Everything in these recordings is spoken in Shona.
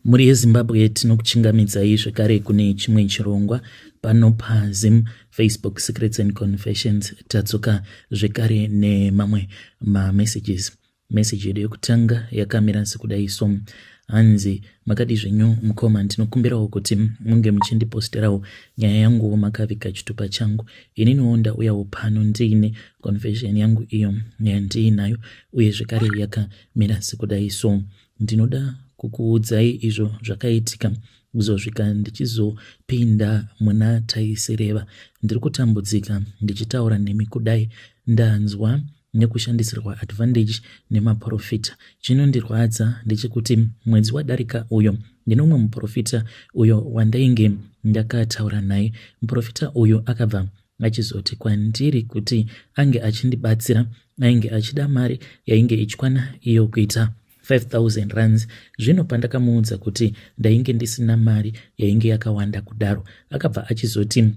Mhuri yeZimbabwe, tinokuchingamidzai zvekare kune chimwe chirongwa pano paZim Facebook Secrets and Confessions. Tadzoka zvekare nemamwe mamessages. Message yedu yekutanga yakamira sekudai so: hanzi, "Makadi zvenyu mukoma? Ndinokumbirawo kuti munge muchindiposterawo nyaya yanguwo makaviga chitupa changu. Ininiwo ndauyawo pano ndiine confession yangu iyo yandiinayo, uye zvekare yakamira sekudai so. Ndinoda kukuudzai izvo zvakaitika kuzosvika ndichizopinda muna taisireva. Ndiri kutambudzika ndichitaura nemi kudai. Ndanzwa nekushandisirwa advantage nemaprofita. Chinondirwadza ndechekuti mwedzi wadarika uyo ndine umwe muprofita uyo wandainge ndakataura naye. Muprofita uyu akabva achizoti kwandiri kuti ange achindibatsira ainge achida mari yainge ichikwana iyo kuita 5000 rands. Zvino pandakamuudza kuti ndainge ndisina mari yainge yakawanda kudaro, akabva achizoti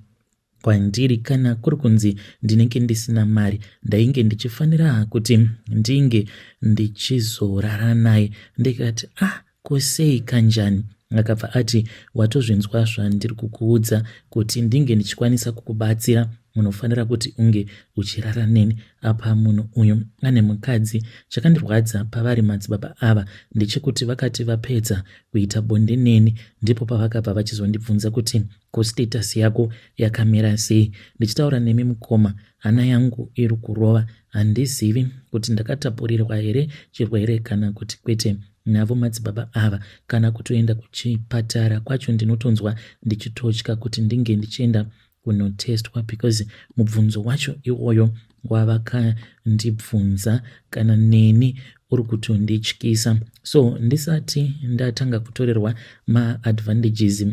kwandiri kana kuri kunzi ndinenge ndisina mari, ndainge ndichifanira kuti ndinge ndichizorara naye. Ndikati, 'Ah, kosei kanjani?' Akabva ati, 'Watozvinzwa zvandiri kukuudza, kuti ndinge ndichikwanisa kukubatsira unofanira kuti unge uchirara neni.' Apa munhu uyu ane mukadzi. Chakandirwadza pavari madzibaba ava ndechekuti vakati vapedza kuita bonde neni, ndipo pavakabva vachizondibvunza kuti, 'Ko status yako yakamira sei?' Ndichitaura nemi mukoma, hana yangu iri kurova. Handizivi kuti ndakatapurirwa here chirwere kana kuti kwete navo madzibaba ava. Kana kutoenda kuchipatara kwacho ndinotonzwa ndichitotya kuti ndinge ndichienda kunotestwa, because mubvunzo wacho iwoyo wavakandibvunza kana neni uri kutondityisa. So ndisati ndatanga kutorerwa maadvantages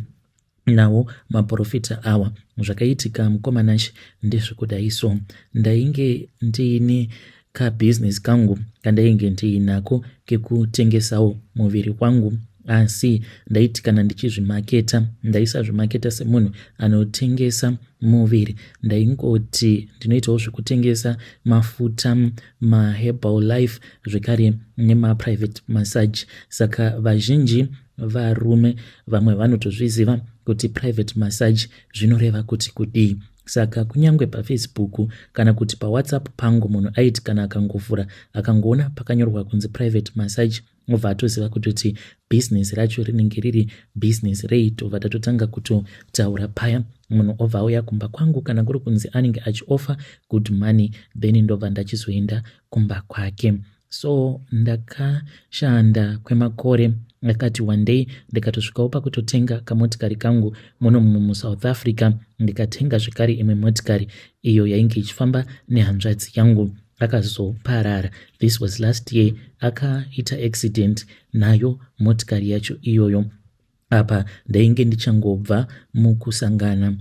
nawo maprofita awa, zvakaitika mukoma Nashe ndezvekudai so. Ndainge ndiine kabhizinesi kangu kandainge ndiinako kekutengesawo muviri wangu, asi ndaiti kana ndichizvimaketa ndaisazvimaketa semunhu anotengesa muviri. Ndaingoti ndinoitawo zvekutengesa mafuta, maherbal life, zvekare nemaprivate massage. Saka vazhinji varume vamwe vanotozviziva kuti private massage zvinoreva kuti kudii. Saka kunyange paFacebook kana kuti paWhatsApp pangu, munhu aiti kana akangovhura akangoona pakanyorwa kunzi private massage, obva atoziva kutoti bhizinesi racho rinenge riri bhizinesi rei. Tobva tatotanga kutotaura paya, munhu obva auya kumba kwangu. Kana kuri kunzi anenge achioffer good money, then ndobva ndachizoenda kumba kwake. So ndakashanda kwemakore akati one day, ndikatosvikawo pakutotenga kamotikari kangu muno muSouth Africa. Ndikatenga zvekare imwe motikari iyo yainge ichifamba nehanzvadzi yangu. Akazoparara, this was last year, akaita accident nayo motikari yacho iyoyo. Apa ndainge ndichangobva mukusangana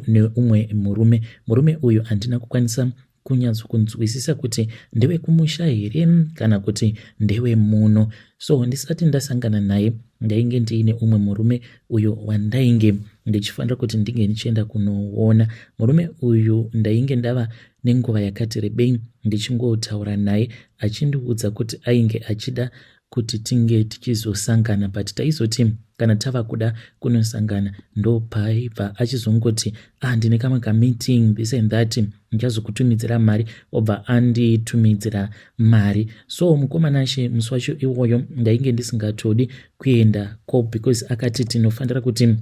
neumwe murume. Murume uyu handina kukwanisa kunyatsokunzwisisa kuti ndewekumusha here kana kuti ndewemuno. So ndisati ndasangana naye, ndainge ndiine umwe murume uyo wandainge ndichifanira kuti ndinge ndichienda kunoona. Murume uyu ndainge ndava nenguva yakati rebei ndichingotaura naye, achindiudza kuti ainge achida kuti tinge tichizosangana, but taizoti kana tava kuda kunosangana ndopaibva achizongoti, 'Ah, ndine kamwe kameeting, this and that, ndichazokutumidzira mari.' Obva anditumidzira mari. So mukoma Nashe, musi wacho iwoyo ndainge ndisingatodi kuenda ko, because akati tinofanira kuti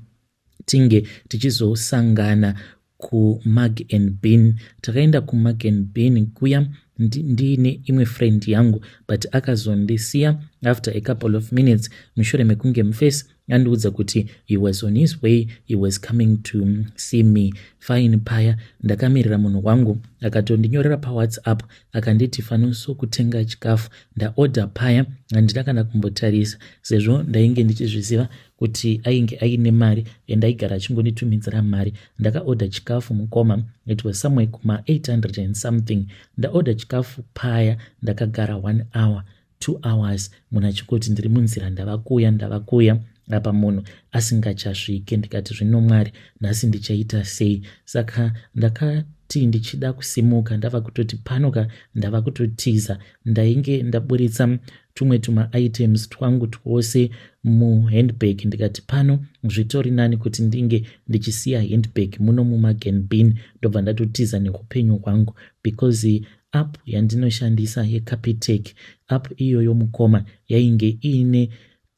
tinge tichizosangana kuMug and Bean. Takaenda kuMug and Bean kuya ndiine imwe friend yangu, but akazondisiya after a couple of minutes mushure mekunge mufesi andiudza kuti he was on his way, he was coming to see me. Fine, paya ndakamirira munhu wangu, akatondinyorera paWhatsApp akanditi, 'Fanoso kutenga chikafu, ndaorder.' Paya handina kana kumbotarisa, sezvo ndainge ndichizviziva kuti ainge aine mari and aigara achingonditumidzira mari. Ndakaorder chikafu mukoma, it was somewhere kuma800 and something. Ndaorder chikafu paya, ndakagara one hour, 2 hours, munhu achingoti, 'Ndiri munzira, ndava kuuya, ndava kuuya.' Apa munhu asingachasvike. Ndikati zvino Mwari, nhasi ndichaita sei? Saka ndakati ndichida kusimuka, ndava kutoti pano ka ndava kutotiza. Ndainge ndaburitsa tumwe tumaitems twangu twose muhandbag, ndikati pano zvitori nani kuti ndinge ndichisiya handbag muno mumagen bin, ndobva ndatotiza neupenyu hwangu, because app yandinoshandisa yeCapitec, app iyoyo mukoma, yainge iine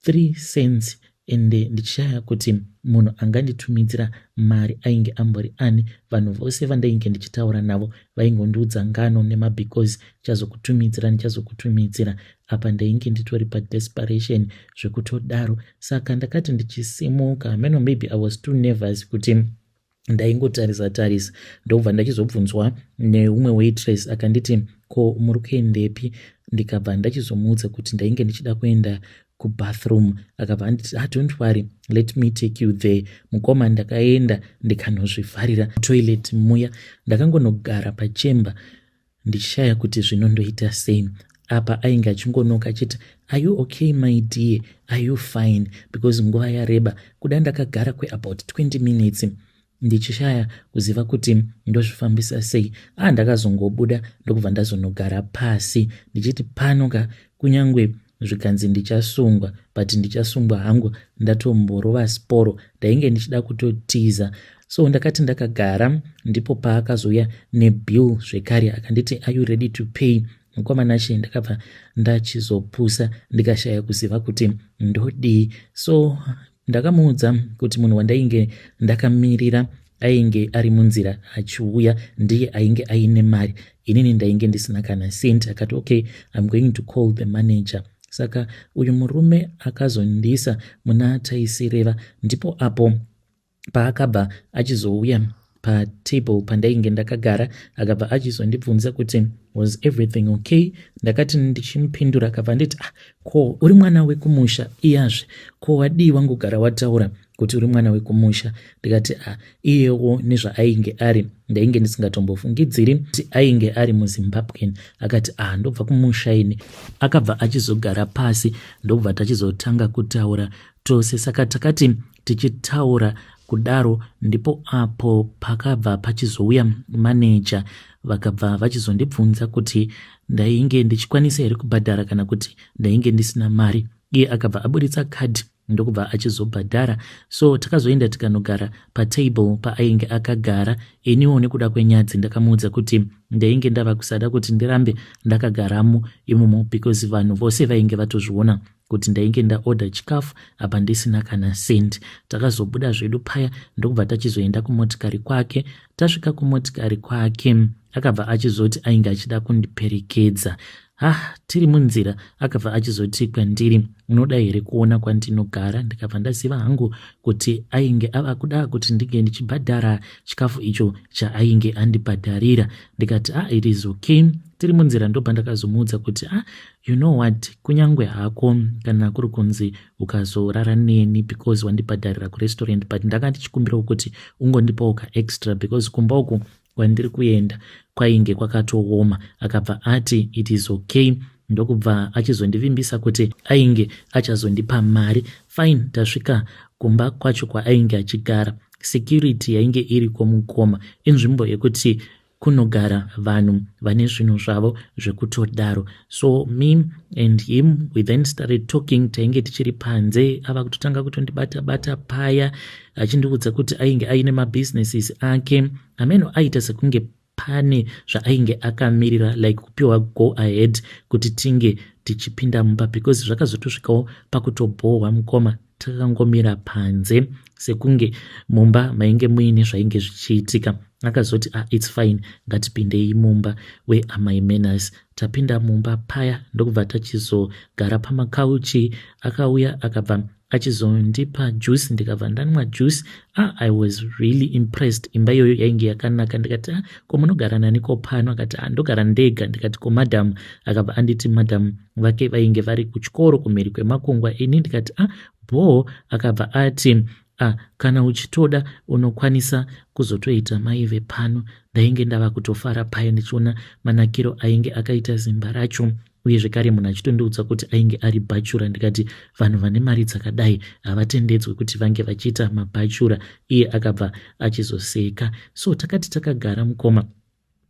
3 cents, ende ndichishaya kuti munhu anganditumidzira mari ainge ambori ani. Vanhu vose vandainge ndichitaura navo vaingondiudza ngano nemabecause, "Ndichazokutumidzira, ndichazokutumidzira." Apa ndainge nditori padesperation zvekutodaro. Saka ndakati ndichisimuka, meno maybe I was too nervous kuti ndaingotarisa tarisa, ndobva ndachizobvunzwa neumwe waitress. Akanditi, "Ko muri kuendepi?" Ndikabva ndachizomuudza kuti ndainge ndichida kuenda kubathroom. Akabva anditi, "Ah, don't worry, let me take you there." Mukoma, ndakaenda ndikanozvivharira toilet muya. Ndakangonogara pachemba ndichishaya kuti zvinondoita sei. Apa ainge achingonoka achiti, "Are you okay, my dear? Are you fine?" Because nguva yareba kuda ndakagara kweabout 20 minutes ndichishaya kuziva kuti ndozvifambisa sei. A, ndakazongobuda, ndokubva ndazonogara pasi ndichiti pano ka, kunyange zvikanzi ndichasungwa, but ndichasungwa hangu ndatomborova sporo. Ndainge ndichida kutotiza. So ndakati ndakagara, ndipo paakazouya nebill zvekare. Akanditi, "Are you ready to pay?" Mukoma Nashe, ndakabva ndachizopusa, ndikashaya kuziva kuti ndodii. So ndakamuudza kuti munhu wandainge ndakamirira ainge ari munzira achiuya, ndiye ainge aine mari, inini ndainge ndisina kana cent. Akati, "Okay, I'm going to call the manager." Saka uyu murume akazondisa muna taisireva. Ndipo apo paakabva achizouya patable pandainge ndakagara, akabva achizondibvunza kuti, "Was everything okay?" Ndakati ndichimupindura, akabva nditi, "Ah, ko uri mwana wekumusha iyazve? Ko wadii wangogara wataura kuti uri mwana wekumusha?" Ndikati, "Ah." Iyewo nezvaainge ari, ndainge ndisingatombofungidziri kuti ainge ari muZimbabwean. Akati, "Ah, ndobva kumusha ini." Akabva achizogara pasi, ndobva tachizotanga kutaura tose. Saka takati tichitaura kudaro, ndipo apo pakabva pachizouya maneja. Vakabva vachizondibvunza kuti ndainge ndichikwanisa here kubhadhara kana kuti ndainge ndisina mari. Iye akabva aburitsa kadhi, ndokubva achizobhadhara. So takazoenda tikanogara patable paainge akagara. Iniwo nekuda kwenyadzi ndakamuudza kuti ndainge ndava kusada kuti ndirambe ndakagaramo imomo, because vanhu vose vainge vatozviona kuti ndainge ndaorder chikafu apa ndisina kana cent. Takazobuda zvedu paya, ndokubva tachizoenda kumotikari kwake. Tasvika kumotikari kwake, akabva achizoti ainge achida kundiperekedza. Ha, tiri munzira akabva achizoti kwandiri, "Unoda here kuona kwandinogara?" Ndikabva ndaziva hangu kuti ainge ava kuda kuti ndinge ndichibhadhara chikafu icho chaainge andibhadharira. Ndikati, "Ah, it is okay." Tiri munzira ndobva ndakazomuudza kuti, "Ah, you know what, kunyange hako kana kuri kunzi ukazorara neni because wandibhadharira kurestaurant, but ndanga ndichikumbirawo kuti ungondipawo kaextra, because kumba uku kwandiri kuenda kwainge kwakatooma." Akabva ati, "It is okay," ndokubva achizondivimbisa kuti ainge achazondipa mari. Fine, tasvika kumba kwacho kwaainge achigara, security yainge iriko mukoma. Inzvimbo yekuti kunogara vanhu vane zvinhu zvavo zvekutodaro. So me and him, we then started talking. Tainge tichiri panze, ava kutotanga kutondibata bata paya, achindiudza kuti ainge aine mabusinesses ake. Ameno aita sekunge pane zvaainge akamirira, like kupiwa go ahead kuti tinge tichipinda mumba, because zvakazotosvikawo pakutobhohwa mukoma, takangomira panze sekunge mumba mainge muine zvainge zvichiitika. Akazoti, "Ah, it's fine, ngatipindei mumba. Where are my manners?" Tapinda mumba paya, ndokubva tachizogara pamakauchi. Akauya, akabva achizondipa juice, ndikabva ndanwa juice. Ah, I was really impressed. Imba iyoyo yainge yakanaka. Ndikati, "Ah, ko munogara naniko pano?" Akati, "Ah, ndogara ndega." Ndikati, "Ko madam?" Akabva anditi madam vake vainge vari kuchikoro kumhiri kwemakungwa. Ini ndikati, "Ah, bho." Akabva ati, "Ah, kana uchitoda unokwanisa kuzotoita mai vepano." Ndainge ndava kutofara paya ndichiona manakiro ainge akaita zimba racho. Uye zvekare munhu achitondiudza kuti ainge ari bhachura. Ndikati vanhu vane mari dzakadai havatendedzwi kuti vange vachiita mabhachura. Iye akabva achizoseka. So takati takagara mukoma,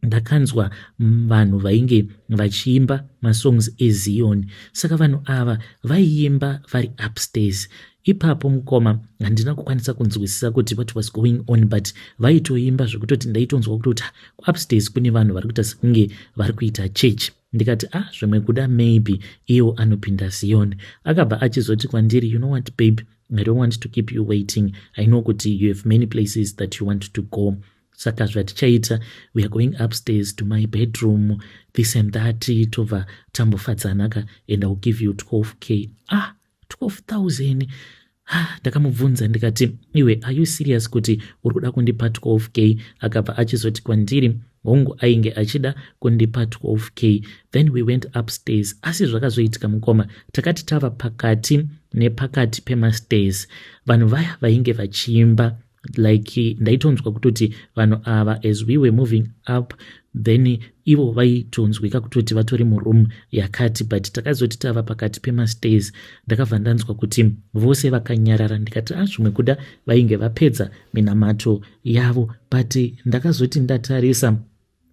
ndakanzwa vanhu vainge vachiimba masongs eZion. Saka vanhu ava vaiimba vari upstairs ipapo mukoma. Handina kukwanisa kunzwisisa kuti what was going on, but vaitoimba zvekutoti ndaitonzwa kutoti kuupstairs kune vanhu vari kuita sekunge vari kuita church. Ndikati, "Ah, zvimwe kuda maybe iwo anopinda Zion." Akabva achizoti kwandiri, "You know what, babe? I don't want to keep you waiting. I know kuti you have many places that you want to go. Saka zvatichaita, we are going upstairs to my bedroom, this and that, tobva tambofadzanaka and I will give you 12K." Ah, 12,000! Ndakamubvunza ndikati, "Iwe, are you serious kuti uri kuda kundipa 12K?" Akabva achizoti kwandiri hongu, ainge achida kundipa 12K. Then we went upstairs. Asi zvakazoitika mukoma, takati tava pakati nepakati pemastairs, vanhu vaya vainge vachiimba, like ndaitonzwa kutoti vanhu ava, as we were moving up, then ivo vaitonzwika kutoti vatori muroom yakati. But takazoti tava pakati pemastairs, ndakabva ndanzwa kuti vose vakanyarara. Ndikati, "A, ah, zvimwe kuda vainge vapedza minamato yavo." But ndakazoti ndatarisa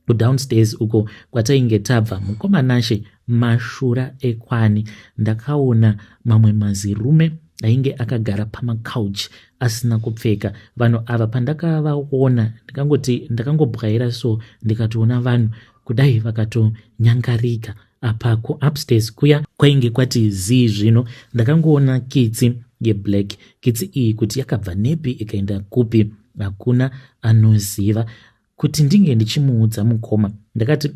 kudownstairs uko kwatainge tabva, mukoma Nashe, mashura ekwani, ndakaona mamwe mazirume ainge akagara pamacouch asina kupfeka. Vanhu ava pandakavaona, ndikangoti ndakangobwaira so, ndikatoona vanhu kudai vakatonyangarika. Apa kuupstairs kuya kwainge kwati zii. Zvino ndakangoona kitsi yeblack. Kitsi iyi kuti yakabva nepi, ikaenda kupi, hakuna anoziva. Kuti ndinge ndichimuudza mukoma, ndakati,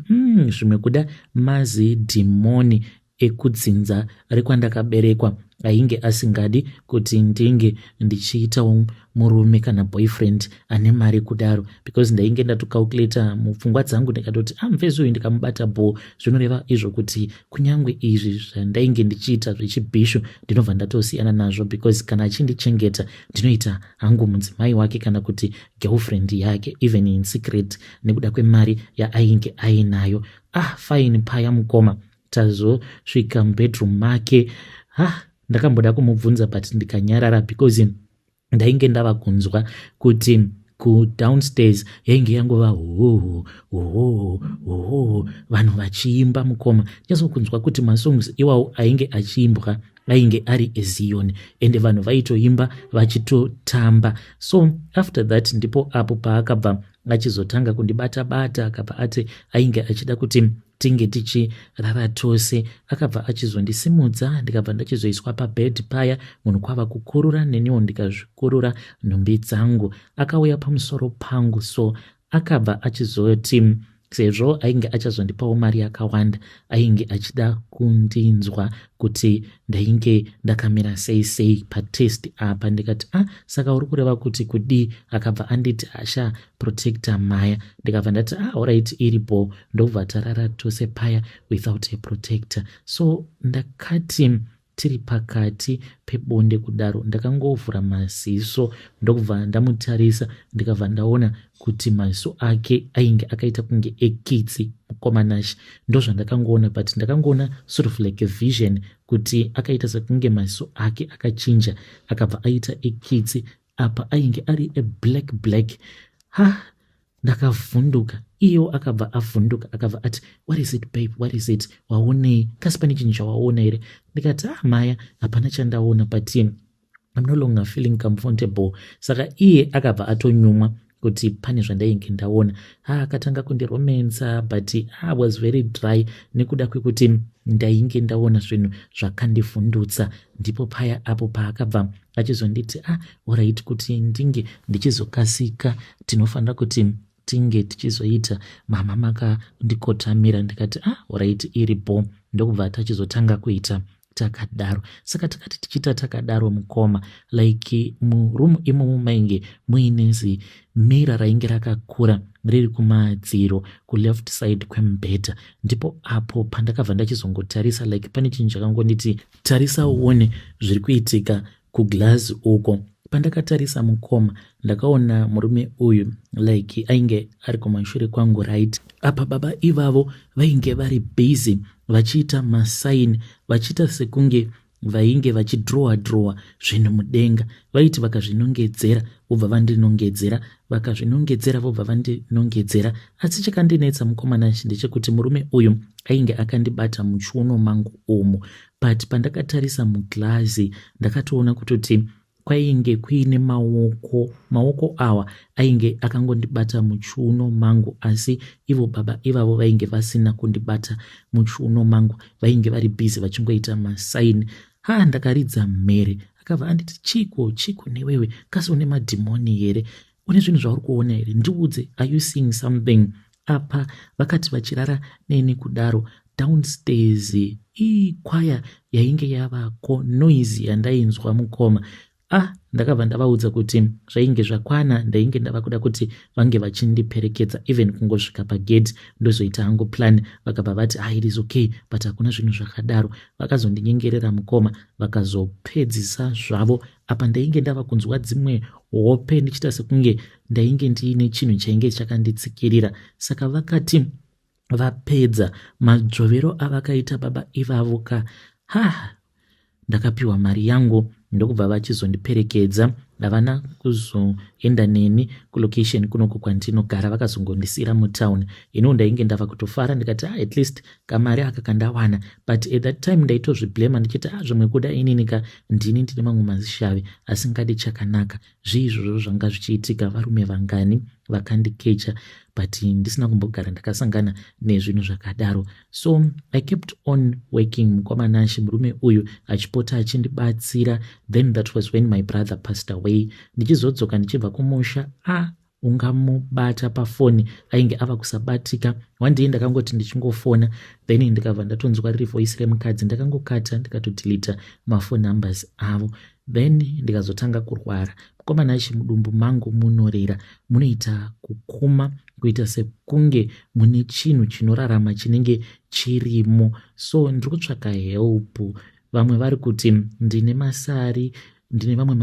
zvimwe kuda mazidhimoni ekudzinza rekwandakaberekwa ainge asingadi kuti ndinge ndichiitawo murume kana boyfriend ane mari kudaro," because ndainge ndatocalculata mupfungwa dzangu, ndikatoti, "A, ah, mufesi uyu ndikamubata bho, zvinoreva izvo kuti kunyange izvi zvandainge ndichiita zvechibhishu ndinobva ndatosiyana nazvo, because kana achindichengeta ndinoita hangu mudzimai wake kana kuti girlfriend yake, even in secret, nekuda kwemari yaainge ainayo." Ah, fine. Paya mukoma, tazosvika mubedroom make, ha, ndakamboda kumubvunza but ndikanyarara, because ndainge ndava kunzwa kuti kudownstairs yainge yangova hoho hoho hoho, vanhu vachiimba. Mukoma, ndichazokunzwa kuti masongs iwawo ainge achiimbwa ainge ari eZion, ende vanhu vaitoimba vachitotamba. So after that ndipo apo paakabva achizotanga kundibata bata. Akabva ati ainge achida kuti tinge tichirara tose. Akabva achizondisimudza, ndikabva ndachizoiswa pabhedhi paya. Munhu kwava kukurura, neniwo ndikazvikurura nhumbi dzangu. Akauya pamusoro pangu, so akabva achizoti sezvo ainge achazondipawo mari yakawanda, ainge achida kundinzwa kuti ndainge ndakamira sei sei patest apa. Ndikati, "A ah, saka uri kureva kuti kudii?" Akabva anditi, "Asha, protector maya." Ndikabva ndati, "Ah, alright, iripo." Ndobva tarara tose paya without a protector. So ndakati tiri pakati pebonde kudaro, ndakangovhura maziso, ndokubva ndamutarisa, ndikabva ndaona kuti maziso ake ainge akaita kunge ekitsi. Mukoma Nashe, ndozvandakangoona, but ndakangoona sort of like a vision kuti akaita sekunge maziso ake akachinja, akabva aita ekitsi. Apa ainge ari eblack black. Ha, ndakavhunduka. Iyewo akabva avhunduka, akabva ati, "What is it, babe? What is it? Waonei? Kasi pane chinhu chawaona here?" Ndikati, "Ah, maya, hapana chandaona, but I'm no longer feeling comfortable." Saka iye akabva atonyumwa kuti pane zvandainge ndaona. Ha, akatanga kundiromensa, but I was very dry nekuda kwekuti ndainge ndaona zvinhu zvakandivhundutsa. Ndipo paya apo paakabva achizonditi, "Ah, alright, kuti ndinge ndichizokasika tinofanira kuti tinge tichizoita mama makandikotamira." Ndikati, "Ah, alright, iripo." Ndokubva tachizotanga kuita takadaro. Saka takati tichiita takadaro mukoma, like muroom imomo mainge muine zimirror rainge rakakura riri kumadziro kuleft side kwemubhedha. Ndipo apo pandakabva ndachizongotarisa, like pane chinhu chakangonditi, "Tarisa uone zviri kuitika kuglass uko." Pandakatarisa mukoma ndakaona murume uyu like ainge ari kumashure kwangu right apa baba ivavo vainge vari busy vachiita masaini vachiita sekunge vainge vachidrowa drowa zvinhu mudenga. Vaiti vakazvinongedzera vobva vandinongedzera, vakazvinongedzera vobva vandinongedzera. Asi chakandinetsa mukomana ndechekuti murume uyu ainge akandibata muchiuno mangu umu, but pandakatarisa muglazi ndakatoona kutoti kwainge kuine maoko. Maoko awa ainge akangondibata muchiuno mangu, asi ivo baba ivavo vainge vasina kundibata muchiuno mangu, vainge vari busy vachingoita masaini. Ha, ndakaridza mhere. Akabva anditi, chiko chiko newewe, kasi une madhimoni here? Une zvinhu zvauri kuona here? Ndiudze, are you seeing something? Apa vakati vachirara neni kudaro downstairs ii kwaya yainge yavako, noise yandainzwa mukoma. Ah, ndakabva ndavaudza kuti zvainge zvakwana, ndainge ndava kuda kuti vange vachindiperekedza even kungosvika pagate, ndozoita hangu plan. Vakabva vati, ah, it is okay, but hakuna zvinhu zvakadaro. Vakazondinyengerera mukoma, vakazopedzisa zvavo. Apa ndainge ndava kunzwa dzimwe hope ndichiita sekunge ndainge ndiine chinhu chainge chakanditsikirira. Saka vakati vapedza madzvovero avakaita baba ivavo ka, ha, ndakapiwa mari yangu ndokubva vachizondiperekedza. Havana kuzoenda neni kulocation kunoku kwandinogara, vakazongondisiira mutown. Iniwo ndainge ndava kutofara, ndikati, ah, at least kamari aka kandawana. But at that time ndaitozviblema ndichiti, ah, zvimwe kuda inini ka, ndini ndine mamwe mazishavi asingadi chakanaka. Zvii izvozvo zvanga zvichiitika? Varume vangani vakandikecha, but ndisina kumbogara ndakasangana nezvinhu zvakadaro. So I kept on working, mukwamanashi, murume uyu achipota achindibatsira. Then that was when my brother passed away. Ndichizodzoka ndichibva kumusha, ah, ungamubata pafoni ainge ava kusabatika. One day ndakangoti ndichingofona, then ndikabva ndatonzwa riri voice remukadzi. Ndakangokata, ndikatodelita maphone numbers avo. Then ndikazotanga kurwara mukomana achi, mudumbu mangu munorira, munoita kukuma, kuita sekunge mune chinhu chinorarama chinenge chirimo. So ndiri kutsvaka help. Vamwe vari kuti ndine masari, ndine vamwe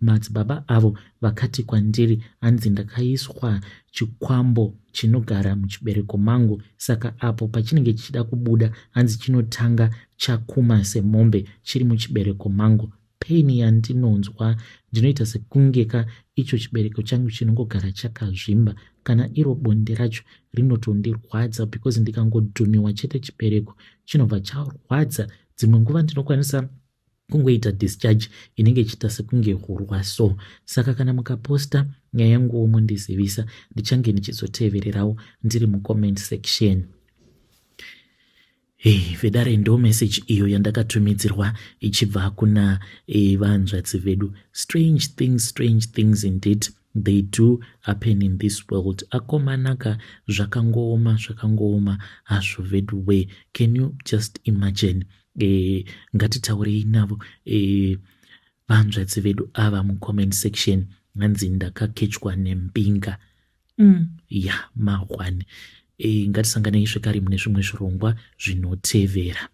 madzibaba avo vakati kwandiri hanzi ndakaiswa chikwambo chinogara muchibereko mangu, saka apo pachinenge chichida kubuda hanzi chinotanga chakuma semombe chiri muchibereko mangu. Pain yandinonzwa, ndinoita sekunge ka icho chibereko changu chinongogara chakazvimba. Kana iro bonde racho rinotondirwadza, because ndikangodhumiwa chete chibereko chinobva charwadza. Dzimwe nguva ndinokwanisa kungoita discharge inenge ichiita sekunge hurwa. So saka kana mukaposta nyaya yanguwo mondizivisa, ndichange ndichizotevererawo ndiri mucomment section. Hey, vedare, ndo message iyo yandakatumidzirwa ichibva kuna vanzvadzi vedu. Strange things, strange things indeed, they do happen in this world. Akomanaka, zvakangooma, zvakangooma hazvo vedu we. Can you just imagine? Ngatitaurei navo vanzvadzi vedu ava mucomment section. Hanzi ndakakechwa nembinga. Ya, mahwani. Ngatisanganei zvekare mune zvimwe zvirongwa zvinotevera.